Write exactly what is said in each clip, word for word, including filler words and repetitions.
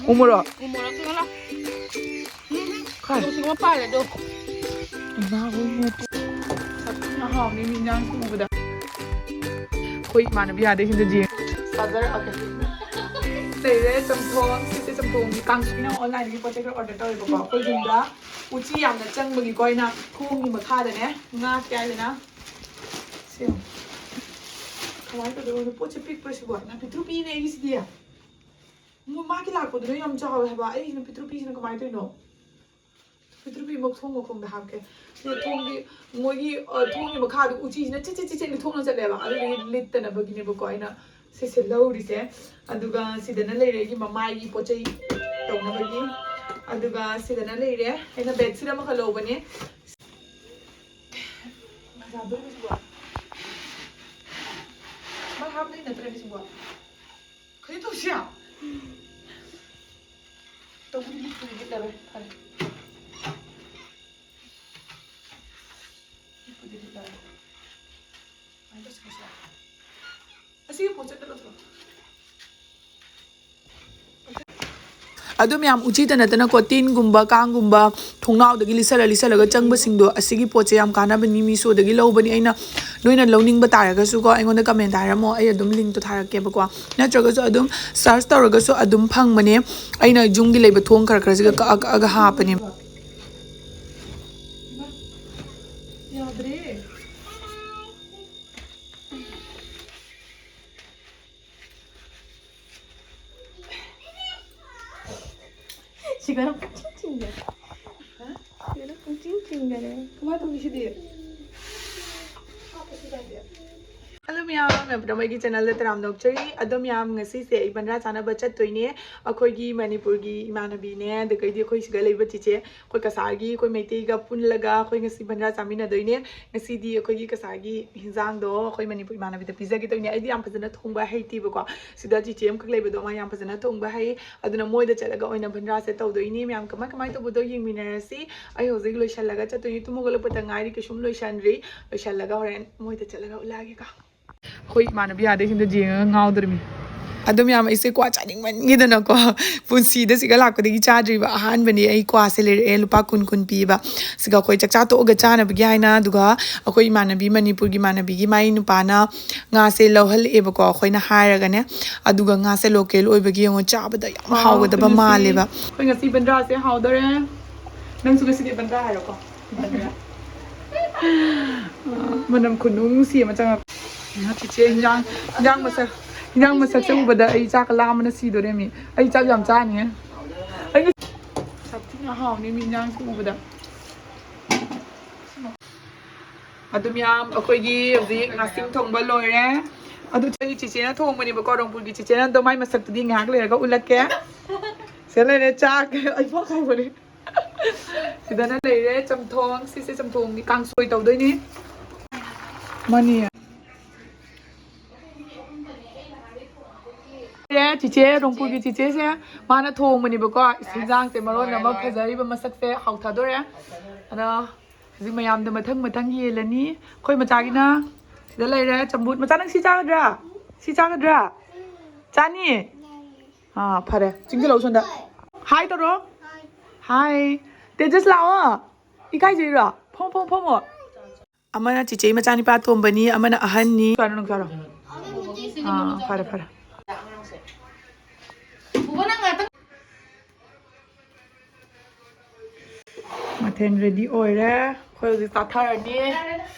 ꯎ ꯃꯣꯔꯣꯛ꯫ ꯎ ꯃꯣꯔꯣꯛ ꯁꯤꯡꯉꯣ ꯂꯥꯎ꯫ ꯎꯝ꯫ ꯈꯥꯏ꯫ ꯎ ꯁꯤꯡꯉꯣ ꯄꯥꯜꯂꯦ ꯑꯗꯣ꯫ ꯏꯃꯥ ꯍꯣꯏ ꯃꯣꯠ꯫ ꯁꯛꯅ ꯍꯥꯎꯅꯤ ꯃꯤ ꯏꯟꯖꯥꯡ ꯊꯣꯡꯕꯗ꯫ ꯑꯩꯈꯣꯏ ꯏꯃꯥꯟꯅꯕꯤ ꯑꯥꯗꯩ ꯁꯤꯗ ꯌꯦꯡ ꯆꯥꯖꯔꯛꯑꯒꯦ꯫ ꯂꯩꯔꯦ ꯆꯝꯊꯣꯡ꯫ ꯁꯤꯁꯦ ꯆꯝꯊꯣꯡꯒꯤ ꯀꯥꯡꯁꯨ꯫ ꯑꯩꯅ online-ꯗꯒꯤ ꯄꯣꯠ ꯆꯩ ꯈꯔ order ꯇꯧꯋꯦꯕꯀꯣ꯫ ꯑꯩꯈꯣꯏ ꯌꯨꯝꯗ ꯎꯆꯤ ꯌꯥꯝꯅ ꯆꯪꯕꯒꯤꯀꯣ ꯑꯩꯅ ꯊꯣꯡꯒꯤ ꯃꯈꯥꯗꯅꯦ ꯉꯥ ꯀꯌꯥꯏꯗꯅ ꯁꯦ ꯌꯦꯡꯉꯣ꯫ ꯀꯃꯥꯏꯅ ꯇꯧꯗꯣꯏꯅꯣ? ꯄꯣꯠꯁꯦ ꯄꯤꯛꯄ꯭ꯔꯥ ꯁꯤꯕꯣ? ꯏꯃꯥ, ꯄꯤꯛꯇ꯭ꯔꯨ ꯄꯤꯛꯏꯅꯦ ꯑꯩꯒꯤꯁꯤꯗꯤ꯫ ꯃꯣꯏ ꯃꯥꯒꯤ ꯂꯥꯛꯄꯗꯨꯅ ꯌꯥꯝ ꯆꯥꯎꯋꯦ ꯍꯥꯏꯕ, ꯑꯩꯒꯤꯁꯤꯅ ꯄꯤꯛꯇ꯭ꯔꯨ ꯄꯤꯛꯏꯁꯤꯅ ꯀꯃꯥꯏꯅ ꯇꯧꯔꯤꯅꯣ? ꯄꯤꯛꯇ꯭ꯔꯨ ꯄꯤꯛꯏ ꯃꯈꯣꯡ ꯃꯈꯣꯡꯗ ꯍꯥꯞꯀꯦ꯫ ꯁꯤꯗ ꯊꯣꯡꯒꯤ, ꯃꯣꯏꯒꯤ, ꯑ, ꯊꯣꯡꯒꯤ ꯃꯈꯥꯗꯨ ꯎꯆꯤꯁꯤꯅ ꯆꯤꯠ ꯆꯤꯠ ꯆꯤꯠ ꯆꯤꯠ ꯅꯤꯛꯊꯣꯛꯅ ꯆꯠꯂꯦꯕ, ꯑꯗꯨꯗꯨꯒꯤ ꯂꯤꯠꯇꯅꯕꯒꯤꯅꯦꯕꯀꯣ ꯑꯩꯅ ꯁꯤꯁꯦ ꯂꯧꯔꯤꯁꯦ꯫ ꯑꯗꯨꯒ ꯁꯤꯗꯅ ꯂꯩꯔꯦ ꯑꯩꯒꯤ ꯃꯃꯥꯏꯒꯤ ꯄꯣꯠ ꯆꯩ ꯇꯧꯅꯕꯒꯤ꯫ ꯑꯗꯨꯒ ꯁꯤꯗꯅ ꯂꯩꯔꯦ ꯑꯩꯅ bedsheet ꯑꯃꯈꯛ ꯂꯧꯕꯅꯦ꯫ ꯐꯖꯗꯣꯔꯤꯕ ꯁꯤꯕꯣ? ꯃꯥ ꯍꯥꯞꯄꯗꯤ ꯅꯠꯇ꯭ꯔꯅꯦ ꯁꯤꯕꯣ? ꯀꯩꯅꯣ ꯇꯧꯁꯤ? ꯇꯧꯕꯨꯗꯤ ꯂꯤꯠꯄꯨꯗꯤ ꯂꯤꯠꯂꯔꯣꯏ꯫ ꯐꯔꯦ꯫ ꯂꯤꯠꯄꯨꯗꯤ ꯂꯤꯠꯂꯔꯣꯏ꯫ ꯀꯃꯥꯏꯅ ꯇꯧꯁꯤ ꯍꯥꯏꯁꯤꯔ? ꯑꯁꯤꯒꯤ ꯄꯣꯠꯁꯦ ꯑꯝꯇ ꯂꯧꯊꯣꯛꯑꯣ꯫ ꯑꯗꯨ ꯃꯌꯥꯝ ꯎꯆꯤꯇ ꯅꯠꯇꯅꯀꯣ, ꯇꯤꯟꯒꯨꯝꯕ, ꯀꯥꯡꯒꯨꯝꯕ, ꯊꯣꯡꯅꯥꯎꯗꯒꯤ ꯂꯤꯠꯁꯜꯂ ꯂꯤꯠꯁꯜꯂꯒ ꯆꯪꯕꯁꯤꯡꯗꯣ, ꯑꯁꯤꯒꯤ ꯄꯣꯠꯁꯦ ꯌꯥꯝ ꯀꯥꯟꯅꯕꯅꯤ꯫ Meesho-ꯗꯒꯤ ꯂꯧꯕꯅꯤ ꯑꯩꯅ꯫ ꯅꯣꯏꯅ ꯂꯧꯅꯤꯡꯕ ꯇꯥꯔꯒꯁꯨꯀꯣ, ꯑꯩꯉꯣꯟꯗ comment ꯍꯥꯏꯔꯝꯃꯣ, ꯑꯩ ꯑꯗꯨꯝ link-ꯇꯣ ꯊꯥꯔꯛꯀꯦꯕꯀꯣ꯫ ꯅꯠꯇ꯭ꯔꯒꯁꯨ ꯑꯗꯨꯝ search ꯇꯧꯔꯒꯁꯨ ꯑꯗꯨꯝ ꯐꯪꯕꯅꯦ꯫ ꯑꯩꯅ ꯌꯨꯝꯒꯤ ꯂꯩꯕ ꯊꯣꯡ ꯈꯔ ꯈꯔꯁꯤꯒ ꯀꯛꯑ ꯀꯛꯑꯒ ꯍꯥꯞꯄꯅꯦ꯫ ꯌꯥꯗ꯭ꯔꯦ꯫ ꯁꯤꯒꯅ ꯄꯨꯡꯆꯤꯡ ꯆꯤꯡꯒꯔꯦ꯫ ꯍꯥ? ꯁꯤꯒꯅ ꯄꯨꯡꯆꯤꯡ ꯆꯤꯡꯒꯔꯦ꯫ ꯀꯃꯥꯏꯅ ꯇꯧꯅꯤ ꯁꯤꯗꯤ? ꯍꯥꯞꯄꯁꯨ ꯌꯥꯗꯦ꯫ Hello ꯃꯌꯥꯝ, ꯃꯌꯥꯝ ꯄꯨꯝꯅꯃꯛ ꯑꯩꯒꯤ channel-ꯗ ꯇꯔꯥꯝꯅ ꯑꯣꯛꯆꯔꯤ꯫ ꯑꯗꯣ ꯃꯌꯥꯝ, ꯉꯁꯤꯁꯦ ꯑꯩ ꯚꯟꯗ꯭ꯔꯥ ꯆꯥꯅꯕ ꯆꯠꯇꯣꯏꯅꯦ꯫ ꯑꯩꯈꯣꯏꯒꯤ ꯃꯅꯤꯄꯨꯔꯒꯤ ꯏꯃꯥꯟꯅꯕꯤꯅꯦ, ꯑꯗꯨꯗꯒꯤꯗꯤ ꯑꯩꯈꯣꯏ ꯁꯤꯗ ꯂꯩꯕ ꯆꯤꯆꯦ, ꯑꯩꯈꯣꯏ ꯀꯁꯥꯔꯒꯤ, ꯑꯩꯈꯣꯏ ꯃꯩꯇꯩꯒ ꯄꯨꯜꯂꯒ ꯑꯩꯈꯣꯏ ꯉꯁꯤ ꯚꯟꯗ꯭ꯔꯥ ꯆꯥꯃꯤꯟꯅꯗꯣꯏꯅꯦ꯫ ꯉꯁꯤꯗꯤ ꯑꯩꯈꯣꯏꯒꯤ ꯀꯁꯥꯔꯒꯤ ꯍꯤꯟꯖꯥꯡꯗꯣ ꯑꯩꯈꯣꯏ ꯃꯅꯤꯄꯨꯔ ꯏꯃꯥꯟꯅꯕꯤꯗ ꯄꯤꯖꯒꯦ ꯇꯧꯅꯦ꯫ ꯑꯩꯗꯤ ꯌꯥꯝ ꯐꯖꯅ ꯊꯣꯡꯕ ꯍꯩꯇꯦꯕꯀꯣ꯫ ꯁꯤꯗ ꯆꯤꯆꯦ ꯑꯃꯈꯛ ꯂꯩꯕꯗꯣ, ꯃꯥ ꯌꯥꯝ ꯐꯖꯅ ꯊꯣꯡꯕ ꯍꯩ꯫ ꯑꯗꯨꯅ ꯃꯣꯏꯗ ꯆꯠꯂꯒ ꯑꯣꯏꯅ ꯚꯟꯗ꯭ꯔꯥꯁꯦ ꯇꯧꯗꯣꯏꯅꯤ꯫ ꯃꯌꯥꯝ ꯀꯃꯥꯏ ꯀꯃꯥꯏ ꯇꯧꯕꯗꯣ ꯌꯦꯡꯃꯤꯟꯅꯔꯁꯤ꯫ ꯑꯩ ꯍꯧꯖꯤꯛ ꯂꯣꯏꯁꯜꯂꯒ ꯆꯠꯇꯣꯏꯅꯤ꯫ ꯇꯨꯝ ꯍꯧꯒꯠꯂꯛꯄꯗ ꯉꯥꯏꯔꯤ, ꯀꯩꯁꯨꯝ ꯂꯣꯏꯁꯟꯗ꯭ꯔꯤ꯫ ꯂꯣꯏꯁꯜꯂꯒ ꯍꯣꯔꯦꯟ ꯃꯣꯏꯗ ꯆꯠꯂꯒ ꯎꯠꯂꯛꯑꯒꯦꯀꯣ꯫ ꯑꯩꯈꯣꯏ ꯏꯃꯥꯟꯅꯕꯤ ꯑꯥꯗꯩꯁꯤꯡꯗ ꯌꯦꯡꯉꯒ ꯉꯥꯎꯗꯣꯔꯤꯃꯤ꯫ ꯑꯗꯨ ꯃꯌꯥꯝ, ꯑꯩꯁꯦ ꯀ꯭ꯋꯥ ꯆꯥꯅꯤꯡꯃꯟꯒꯤꯗꯅꯀꯣ, ꯄꯨꯟꯁꯤꯗ ꯁꯤꯒ ꯂꯥꯛꯄꯗꯒꯤ ꯆꯥꯗ꯭ꯔꯤꯕ ꯑꯍꯥꯟꯕꯅꯤ꯫ ꯑꯩ ꯀ꯭ꯋꯥꯁꯦ ꯂꯩꯔꯛꯑꯦ, ꯂꯨꯄꯥ ꯀꯨꯟ ꯀꯨꯟ ꯄꯤꯕ꯫ ꯁꯤꯒ ꯑꯩꯈꯣꯏ ꯆꯥꯛꯆꯥ ꯇꯣꯛꯑꯒ ꯆꯥꯅꯕꯒꯤ ꯍꯥꯏꯅ, ꯑꯗꯨꯒ ꯑꯩꯈꯣꯏ ꯏꯃꯥꯟꯅꯕꯤ, ꯃꯅꯤꯄꯨꯔꯒꯤ ꯏꯃꯥꯟꯅꯕꯤꯒꯤ ꯃꯥꯏ ꯅꯨꯄꯥꯅ ꯉꯥꯁꯦ ꯂꯧꯍꯜꯂꯛꯑꯦꯕꯀꯣ, ꯑꯩꯈꯣꯏꯅ ꯍꯥꯏꯔꯒꯅꯦ꯫ ꯑꯗꯨꯒ ꯉꯥꯁꯦ ꯂꯣꯀꯦꯜ ꯑꯣꯏꯕꯒꯤ ꯌꯦꯡꯉꯣ, ꯆꯥꯕꯗ ꯌꯥꯝ ꯍꯥꯎꯒꯗꯕ ꯃꯥꯜꯂꯦꯕ꯫ ꯑꯩꯈꯣꯏ ꯉꯁꯤ ꯕꯟꯗ꯭ꯔꯥꯁꯦ ꯍꯥꯎꯗꯣꯔꯦ꯫ ꯅꯪꯁꯨ ꯉꯁꯤꯗꯤ ꯕꯟꯗ꯭ꯔꯥ ꯍꯥꯏꯔꯣꯀꯣ꯫ ꯕꯟꯗ꯭ꯔꯥ꯫ ꯃꯅꯝ ꯈꯨꯅꯨꯡꯁꯤ ꯑꯃ ꯆꯪꯉꯛ-, ꯆꯤꯆꯦ ꯏꯟꯖꯥꯡ, ꯏꯟꯖꯥꯡ ꯃꯁꯛ, ꯏꯟꯖꯥꯡ ꯃꯁꯛꯁꯦ ꯎꯕꯗ ꯑꯩ ꯆꯥꯛ ꯂꯥꯝꯕꯅ ꯁꯤꯗꯣꯔꯦ ꯃꯤ꯫ ꯑꯩ ꯆꯥꯛ ꯌꯥꯝ ꯆꯥꯅꯤꯡꯉꯦ꯫ ꯑꯩ ꯁꯥꯊꯤꯅ ꯍꯥꯎꯅꯤ ꯃꯤ ꯏꯟꯖꯥꯡꯁꯦ ꯎꯕꯗ꯫ ꯑꯗꯨ ꯃꯌꯥꯝ, ꯑꯩꯈꯣꯏꯒꯤ ꯍꯧꯖꯤꯛ ꯉꯥꯁꯤꯡ ꯊꯣꯡꯕ ꯂꯣꯏꯔꯦ꯫ ꯑꯗꯨ ꯑꯩ ꯆꯤꯆꯦꯅ ꯊꯣꯡꯕꯅꯦꯕꯀꯣ, ꯔꯣꯡꯄꯨꯔꯒꯤ ꯆꯤꯆꯦꯅ꯫ ꯑꯗꯣ ꯃꯥꯏ ꯃꯁꯛꯇꯨꯗꯤ ꯉꯥꯏꯍꯥꯛ ꯂꯩꯔꯒ ꯎꯠꯂꯛꯀꯦ꯫ ꯁꯤꯗ ꯂꯩꯔꯦ ꯆꯥꯛ꯫ ꯑꯩ ꯄꯣꯛ ꯍꯥꯏꯕꯅꯦ꯫ ꯁꯤꯗꯅ ꯂꯩꯔꯦ ꯆꯝꯊꯣꯡ꯫ ꯁꯤꯁꯦ ꯆꯝꯊꯣꯡꯒꯤ ꯀꯥꯡꯁꯣꯏ ꯇꯧꯗꯣꯏꯅꯤ꯫ ꯃꯅꯤ꯫ ꯆꯤꯆꯦ, ꯔꯣꯡꯄꯨꯔꯒꯤ ꯆꯤꯆꯦꯁꯦ, ꯃꯥꯅ ꯊꯣꯡꯕꯅꯦꯕꯀꯣ꯫ ꯏꯁ, ꯍꯤꯟꯖꯥꯡꯁꯦ ꯃꯔꯣꯟ ꯑꯃ ꯐꯖꯔꯤꯕ, ꯃꯁꯛꯁꯦ ꯍꯥꯎꯊꯗꯣꯔꯦ꯫ ꯑꯗꯣ ꯍꯧꯖꯤꯛ ꯃꯌꯥꯝꯗꯣ ꯃꯊꯪ ꯃꯊꯪ ꯌꯦꯜꯂꯅꯤ꯫ ꯑꯩꯈꯣꯏ ꯃꯆꯥꯒꯤꯅ ꯁꯤꯗ ꯂꯩꯔꯦ ꯆꯝꯐꯨꯠ꯫ ꯃꯆꯥ, ꯅꯪ ꯁꯤ ꯆꯥꯒꯗ꯭ꯔꯥ? ꯁꯤ ꯆꯥꯒꯗ꯭ꯔꯥ? ꯆꯥꯅꯤ? ꯑꯥ, ꯐꯔꯦ꯫ ꯆꯤꯡꯁꯤꯜꯂꯛꯑꯣ ꯁꯣꯝꯗ꯫ ꯍꯥꯏ ꯇꯧꯔꯣ꯫ ꯍꯥꯏ꯫ ꯇꯦꯖꯁ ꯂꯥꯛꯑꯣ꯫ ꯏꯀꯥꯏꯖꯩꯔꯣ? ꯐꯝꯃꯣ, ꯐꯝꯃꯣ, ꯐꯝꯃꯣ꯫ ꯑꯃꯅ ꯆꯤꯆꯦ ꯃꯆꯥꯅꯤꯄꯥ ꯑꯇꯣꯝꯕꯅꯤ, ꯑꯃꯅ ꯑꯍꯟꯅꯤ꯫ ꯆꯥꯔꯣ, ꯅꯪ ꯆꯥꯔꯣ꯫ ꯑꯥ, ꯐꯔꯦ, ꯐꯔꯦ꯫ ꯃꯊꯦꯜ ꯔꯦꯗꯤ ꯑꯣꯏꯔꯦ꯫ ꯑꯩꯈꯣꯏ ꯍꯧꯖꯤꯛ ꯆꯥꯊꯔꯅꯤ꯫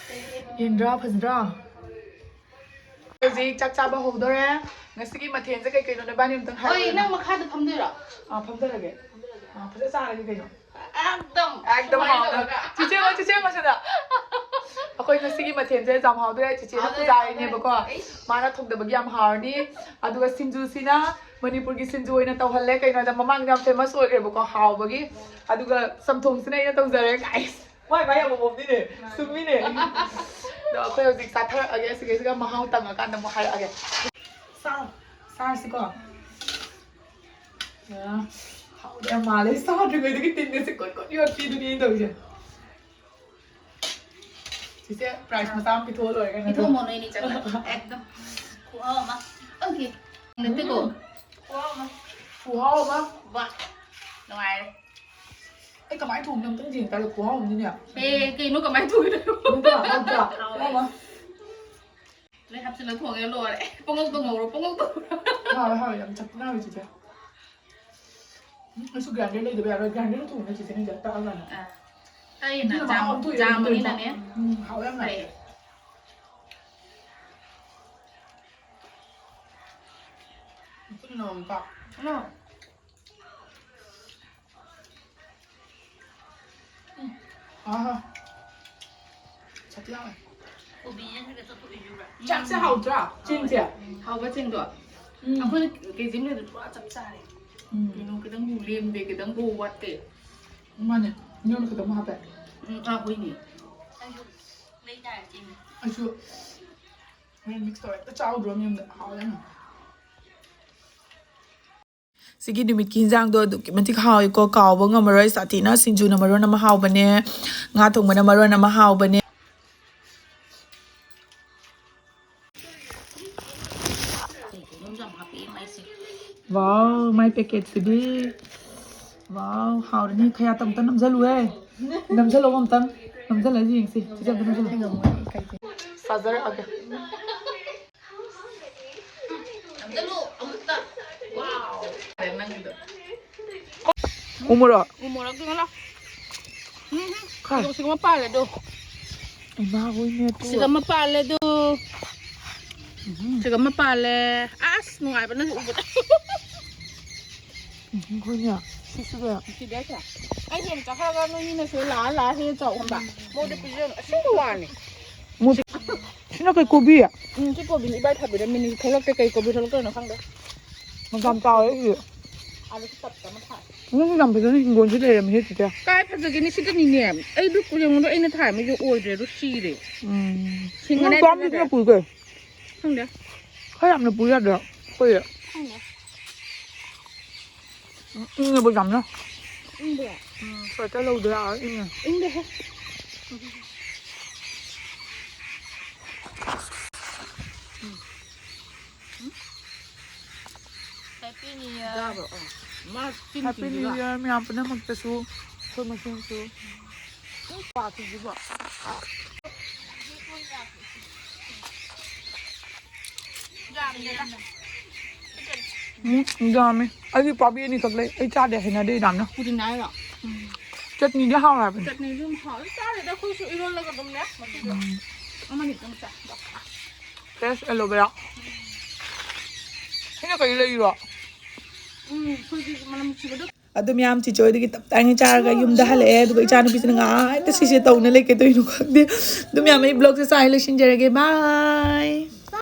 ꯌꯦꯡꯗ꯭ꯔꯥ, ꯐꯖꯗ꯭ꯔꯥ? ꯍꯧꯖꯤꯛ ꯆꯥꯛ ꯆꯥꯕ ꯍꯧꯗꯣꯔꯦ꯫ ꯉꯁꯤꯒꯤ ꯃꯊꯦꯜꯁꯦ ꯀꯩ ꯀꯩꯅꯣ ꯅꯕꯥꯅꯤ ꯑꯝꯇꯪ ꯍꯥꯏꯔꯣ꯫ ꯍꯣꯏ, ꯅꯪ ꯃꯈꯥꯗ ꯐꯝꯗꯣꯏꯔꯣ? ꯑꯥ, ꯐꯝꯊꯔꯒꯦ꯫ ꯑꯥ, ꯐꯖ ꯆꯥꯔꯒꯦ ꯀꯩꯅꯣ꯫ ꯑꯦꯛꯗꯝ ꯑꯦꯛꯗꯝ ꯁꯨꯃꯥꯏꯅ ꯍꯥꯎꯅ꯫ ꯇꯧꯔꯒ꯫ ꯆꯤꯆꯦ ꯑꯃ, ꯆꯤꯆꯦ ꯑꯃ ꯁꯤꯗ꯫ ꯑꯩꯈꯣꯏ ꯉꯁꯤꯒꯤ ꯃꯊꯦꯜꯁꯦ ꯌꯥꯝ ꯍꯥꯎꯗꯣꯔꯦ꯫ ꯆꯤꯆꯦꯅ ꯍꯥꯎꯗꯣꯔꯦ, ꯄꯨꯖꯥꯔꯤꯅꯦꯕꯀꯣ꯫ ꯍꯥꯎꯗꯣꯔꯦ꯫ ꯃꯥꯅ ꯊꯣꯡꯗꯕꯒꯤ ꯌꯥꯝ ꯍꯥꯎꯔꯅꯤ꯫ ꯑꯗꯨꯒ ꯁꯤꯡꯖꯨꯁꯤꯅ ꯃꯅꯤꯄꯨꯔꯒꯤ ꯁꯤꯡꯖꯨ ꯑꯣꯏꯅ ꯇꯧꯍꯜꯂꯦ꯫ ꯀꯩꯅꯣꯗ ꯃꯃꯥꯡꯗ ꯌꯥꯝ ꯐꯦꯃꯁ ꯑꯣꯏꯈ꯭ꯔꯦꯕꯀꯣ, ꯍꯥꯎꯕꯒꯤ꯫ ꯑꯗꯨꯒ ꯆꯝꯊꯣꯡꯁꯤꯅ ꯑꯩꯅ ꯇꯧꯖꯔꯦ꯫ ꯒꯥꯏꯁ, ꯃꯥꯏ ꯃꯥꯏ ꯑꯃꯃꯝꯅꯤꯅꯦ꯫ ꯆꯨꯝꯃꯤꯅꯦ꯫ ꯑꯗꯣ ꯑꯩꯈꯣꯏ ꯍꯧꯖꯤꯛ ꯆꯥꯊꯔꯛꯑꯒꯦ꯫ ꯁꯤꯈꯩꯁꯤꯒ ꯃꯍꯥꯎ ꯇꯪꯉꯀꯥꯟꯗ ꯑꯃꯨꯛ ꯍꯥꯏꯔꯛꯑꯒꯦ꯫ ꯆꯥꯔꯣ꯫ ꯆꯥꯔꯁꯤꯀꯣ꯫ ꯑ, ꯍꯥꯎꯗꯤ ꯌꯥꯝ ꯃꯥꯜꯂꯦ꯫ ꯆꯥꯗ꯭ꯔꯤꯉꯩꯗꯒꯤ ꯇꯤꯟꯒꯁꯦ ꯀꯨꯠ ꯀꯨꯠ ꯌꯣꯠꯄꯤꯗꯨꯅꯦ ꯑꯩꯅ ꯇꯧꯔꯤꯁꯦ꯫ ꯆꯤꯆꯦ, ꯄ꯭ꯔꯥꯏꯖ ꯃꯆꯥ ꯑꯃ ꯄꯤꯊꯣꯛꯑ ꯂꯣꯏꯔꯦ ꯀꯩꯅꯣ꯫ ꯄꯤꯊꯣꯛꯑꯝꯃꯣ ꯅꯣꯏꯅꯤ ꯆꯠꯂꯒ꯫ ꯑꯦꯛꯗꯝ ꯈꯨꯍꯥꯎ ꯑꯃ꯫ ꯑꯣꯀꯦ꯫ ꯅꯠꯇꯦꯀꯣ꯫ ꯈꯨꯍꯥꯎ ꯑꯃ꯫ ꯕꯥ꯫ ꯅꯨꯡꯉꯥꯏꯔꯦ꯫ ꯑꯩ ꯀꯃꯥꯏꯅ ꯊꯣꯡꯒꯦ ꯑꯝꯇꯪ ꯌꯦꯡ ꯇꯥꯔꯦ, ꯈꯨꯍꯥꯎ ꯑꯃꯅꯤꯅꯦ꯫ ꯑꯦ, ꯀꯩꯅꯣ ꯀꯃꯥꯏꯅ ꯊꯣꯡꯉꯤꯅꯣ? ꯅꯠꯇ꯭ꯔꯥ? ꯍꯥꯎꯇ꯭ꯔꯥ? ꯍꯥꯎꯋꯦ꯫ ꯈꯨꯍꯥꯎ ꯑꯃ꯫ ꯂꯣꯏ ꯍꯥꯞꯆꯤꯜꯂ ꯊꯣꯡꯉꯦ, ꯂꯣꯏꯔꯦ꯫ ꯄꯪꯉꯧꯗ ꯉꯧꯔꯣ, ꯄꯪꯉꯧꯗ ꯉꯧꯔꯣ꯫ ꯍꯥꯎꯋꯦ, ꯍꯥꯎꯋꯦ, ꯌꯥꯝ ꯆꯞꯅ ꯍꯥꯎꯋꯦ ꯆꯤꯆꯦ꯫ ꯎꯝ, ꯑꯩꯁꯨ grinder ꯂꯩꯗꯕ ꯌꯥꯔꯣꯏ꯫ Grinder ꯗ ꯊꯣꯡꯉꯦ ꯆꯤꯆꯦꯅ ꯍꯦꯟꯖꯥꯡ ꯇꯛꯑꯒꯅꯦ꯫ ꯑꯥ꯫ ꯇꯛꯏꯅ ꯑꯗꯨꯅ ꯃꯍꯥꯎ ꯖꯥꯝ-, ꯑꯃ ꯊꯣꯛꯑꯦ, ꯑꯗꯨꯝ ꯖꯥꯝꯅꯤꯅꯅꯦ꯫ ꯇꯧꯔꯤꯕ꯫ ꯎꯝ, ꯍꯥꯎꯋꯦ ꯌꯥꯝꯅ꯫ ꯐꯩ꯫ ꯃꯈꯨꯠꯅ ꯅꯝꯃꯝꯕ꯫ ꯍꯜꯂꯣ꯫ ꯎꯝ꯫ ꯑꯍꯥ꯫ ꯁꯥꯊꯤ ꯍꯥꯎꯋꯦ꯫ ꯀꯣꯕꯤꯁꯦ ꯈꯔ ꯈꯔ ꯆꯠꯊꯣꯛꯏꯁꯤꯕ꯭ꯔꯥ? ꯆꯥꯛꯁꯦ ꯍꯥꯎꯇ꯭ꯔꯥ? ꯆꯦꯡꯁꯦ? ꯎꯝ, ꯍꯥꯎꯕ ꯆꯦꯡꯗꯣ꯫ ꯎꯝ꯫ ꯑꯩꯈꯣꯏꯅ ꯀꯦꯖꯤ ꯑꯃ ꯂꯩꯕꯗꯣ ꯄꯨꯔꯥ ꯆꯞ ꯆꯥꯔꯦ꯫ ꯎꯝ꯫ ꯀꯩꯅꯣ ꯈꯤꯇꯪꯕꯨ ꯂꯦꯝꯗꯦ, ꯈꯤꯇꯪꯕꯨ ꯋꯥꯠꯇꯦ꯫ ꯃꯥꯅꯦ꯫ ꯌꯣꯟꯕ ꯈꯤꯇꯪ ꯍꯥꯞꯄꯦ꯫ ꯎꯝ, ꯑꯥ, ꯍꯣꯏꯅꯦ꯫ ꯑꯩꯁꯨ ꯂꯩ ꯇꯥꯔꯦ ꯆꯦꯡ꯫ ꯑꯩꯁꯨ ꯍꯣꯔꯦꯟ mix ꯇꯧꯔꯦ꯫ ꯍꯦꯛꯇ ꯆꯥꯎꯗ꯭ꯔꯣ ꯌꯨꯝꯗ? ꯍꯥꯎꯋꯦ ꯌꯥꯝꯅ꯫ ꯁꯤꯒꯤ ꯅꯨꯃꯤꯠꯀꯤ ꯍꯤꯟꯖꯥꯡꯗꯣ ꯑꯗꯨꯛꯀꯤ ꯃꯇꯤꯛ ꯍꯥꯎꯋꯤꯀꯣ, ꯀꯥꯎꯕ ꯉꯝꯃꯔꯣꯏ꯫ ꯁꯥꯊꯤꯅ ꯁꯤꯡꯖꯨꯅ ꯃꯔꯣꯟ ꯑꯃ ꯍꯥꯎꯕꯅꯦ, ꯉꯥ ꯊꯣꯡꯕꯅ ꯃꯔꯣꯟ ꯑꯃ ꯍꯥꯎꯕꯅꯦ꯫ ꯀꯩꯅꯣꯝ ꯌꯥꯝ ꯍꯥꯞꯄꯛꯑꯦ ꯃꯥꯏꯁꯦ꯫ Wow, ꯃꯥꯏ packet ꯁꯤꯗꯤ꯫ Wow, ꯍꯥꯎꯔꯅꯤ꯫ ꯈꯌꯥꯠꯇ ꯑꯝꯇ ꯅꯝꯖꯜꯂꯨꯍꯦ꯫ ꯅꯝꯖꯜꯂꯣ ꯑꯝꯇꯪ꯫ ꯅꯝꯖꯜꯂ ꯌꯦꯡꯁꯤ꯫ ꯆꯤꯆꯦ ꯑꯝꯇ ꯅꯝꯖꯜꯂꯣ꯫ ꯆꯥꯖꯔꯛꯑꯒꯦ꯫ ꯅꯝꯖꯜꯂꯨ ꯑꯃꯨꯛꯇ꯫ Wow꯫ ꯅꯪꯒꯤꯗꯣ꯫ ꯎ ꯃꯣꯔꯣꯛ꯫ ꯎ ꯃꯣꯔꯣꯛꯇꯨꯅ ꯂꯥꯎ꯫ ꯎꯝ, ꯎꯝ꯫ ꯈꯥꯏ꯫ ꯑꯗꯣ ꯁꯤꯒ ꯑꯃ ꯄꯥꯜꯂꯦ ꯑꯗꯣ꯫ ꯏꯃꯥ ꯍꯣꯏꯅꯦ ꯇꯨ꯫ ꯁꯤꯒ ꯑꯃ ꯄꯥꯜꯂꯦ ꯑꯗꯣ꯫ ꯎꯝ꯫ ꯁꯤꯒ ꯑꯃ ꯄꯥꯜꯂꯦ꯫ ꯑꯁ, ꯅꯨꯡꯉꯥꯏꯕꯅ ꯎꯕꯗ꯫ ꯎꯝ, ꯍꯣꯏꯅꯦ꯫ ꯁꯤꯁꯨꯅꯦ꯫ ꯁꯤꯗꯤ ꯑꯩꯁꯦ꯫ ꯑꯩ ꯍꯦꯟꯅ ꯆꯥꯈꯠꯂꯒ ꯅꯣꯏ ꯃꯤꯅ ꯁꯤꯗ ꯂꯥꯛꯑ ꯂꯥꯛꯑ ꯍꯦꯟꯅ ꯆꯥꯎ ꯈꯪꯕ꯭ꯔꯥ? ꯃꯣꯏꯗ ꯄꯤꯖꯅꯨ꯫ ꯑꯁꯦꯡꯕ ꯋꯥꯅꯤ꯫ ꯃꯨ-, ꯁꯤꯅ ꯀꯩ ꯀꯣꯕꯤ? ꯎꯝ, ꯁꯤ ꯀꯣꯕꯤꯅꯤ ꯏꯕꯥꯏ ꯊꯥꯕꯤꯔꯝꯃꯤꯅꯤ꯫ ꯊꯣꯛꯂꯛꯇꯦ, ꯀꯩ ꯀꯣꯕꯤ ꯊꯣꯛꯂꯛꯇꯣꯏꯅꯣ ꯈꯪꯗꯦ꯫ ꯃꯆꯥ ꯃꯆꯥ ꯑꯣꯏ ꯑꯩꯒꯤ꯫ ꯑꯥꯂꯨꯁꯨ ꯇꯞ ꯇꯞꯅ ꯊꯥꯏ꯫ ꯅꯪꯁꯨ ꯌꯥꯝ ꯐꯖꯅ ꯍꯤꯡꯒꯣꯜꯁꯨ ꯂꯩꯔꯝꯃꯤꯍꯦ ꯆꯤꯆꯦ꯫ ꯀꯥꯏ ꯐꯖꯒꯦꯅꯦ? ꯁꯤꯗꯅꯤꯅꯦ꯫ ꯑꯩꯗꯨ ꯌꯦꯡꯉꯨꯗꯣ ꯑꯩꯅ ꯊꯥꯔꯝꯃꯤꯁꯦ ꯑꯣꯏꯗ꯭ꯔꯦ, ꯑꯗꯨ ꯁꯤꯔꯦ꯫ ꯎꯝ꯫ ꯁꯤꯡꯉꯅꯦ ꯅꯪ ꯄꯥꯝꯃꯤꯁꯤꯅ ꯊꯥꯗ꯭ꯔꯦ꯫ ꯄꯨꯏ ꯀꯩ? ꯈꯪꯗꯦ꯫ ꯈꯔ ꯌꯥꯝꯅ ꯄꯨ ꯌꯥꯗ꯭ꯔꯣ? ꯑꯩꯈꯣꯏ ꯈꯪꯗꯦ꯫ ꯏꯪꯉꯕ ꯌꯥꯝꯅ? ꯏꯪꯕ꯭ꯔꯣ? ꯎꯝ, sweater ꯂꯧꯗ ꯌꯥꯔꯣꯏ, ꯏꯪꯉꯦ꯫ ꯏꯪꯗꯦꯍꯦ꯫ ꯆꯥꯕ꯭ꯔꯣ? ꯑꯣ꯫ ꯃꯥ ꯆꯤꯟ Happy New ꯊꯤꯟꯕꯤꯕ꯫ Year ꯃꯌꯥꯝ ꯄꯨꯝꯅꯃꯛꯇꯁꯨ, ꯑꯩꯈꯣꯏ ꯃꯁꯦꯟꯁꯨ꯫ ꯅꯪ ꯄꯥꯈꯤꯁꯤꯕꯣ? ꯎꯝ, ꯌꯥꯝꯃꯦ꯫ ꯑꯩꯒꯤ ꯄꯥꯕꯤ ꯑꯅꯤꯈꯛ ꯂꯩ꯫ ꯑꯩ ꯆꯥꯗꯦ, ꯍꯩꯅꯗꯦ ꯌꯥꯝꯅ꯫ ꯄꯨꯗꯤꯅꯥ ꯍꯥꯏꯔꯣ? ꯆꯠꯅꯤꯗꯤ ꯍꯥꯎꯋꯦ ꯍꯥꯏꯕꯅꯤ꯫ ꯆꯠꯅꯤꯗꯤ ꯑꯗꯨꯝ ꯍꯥꯎꯋꯦ꯫ ꯆꯥꯗꯦꯗ ꯑꯩꯈꯣꯏꯁꯨ ꯏꯔꯣꯜꯂꯒ ꯑꯗꯨꯝꯅꯦ ꯃꯆꯨꯗꯣ꯫ ꯎꯝ꯫ ꯑꯃꯅꯤ ꯈꯛꯇꯪ ꯆꯥꯏ꯫ Fresh aloe vera꯫ ꯁꯤꯅ ꯀꯔꯤ ꯂꯩꯔꯤꯔꯣ? ꯎꯝ, ꯑꯩꯈꯣꯏꯒꯤ ꯃꯅꯝ ꯅꯨꯡꯁꯤꯕꯗꯣ꯫ ꯑꯗꯨ ꯃꯌꯥꯝ ꯆꯤꯆꯦ ꯍꯣꯏꯗꯒꯤ ꯇꯞ ꯇꯥꯏꯅ ꯆꯥꯔꯒ ꯌꯨꯝꯗ ꯍꯜꯂꯛꯑꯦ꯫ ꯑꯗꯨꯒ ꯏꯆꯥꯅꯨꯄꯤꯁꯤꯅ ꯉꯥꯏꯇ ꯁꯤꯁꯦ ꯇꯧꯅ ꯂꯩ꯫ ꯀꯩꯗꯧꯔꯤꯅꯣ ꯈꯪꯗꯦ꯫ ꯑꯗꯨ ꯃꯌꯥꯝ ꯑꯩ vlogꯁꯦ ꯁ꯭ꯋꯥꯏ ꯂꯣꯏꯁꯤꯟꯖꯔꯒꯦ꯫ Bye꯫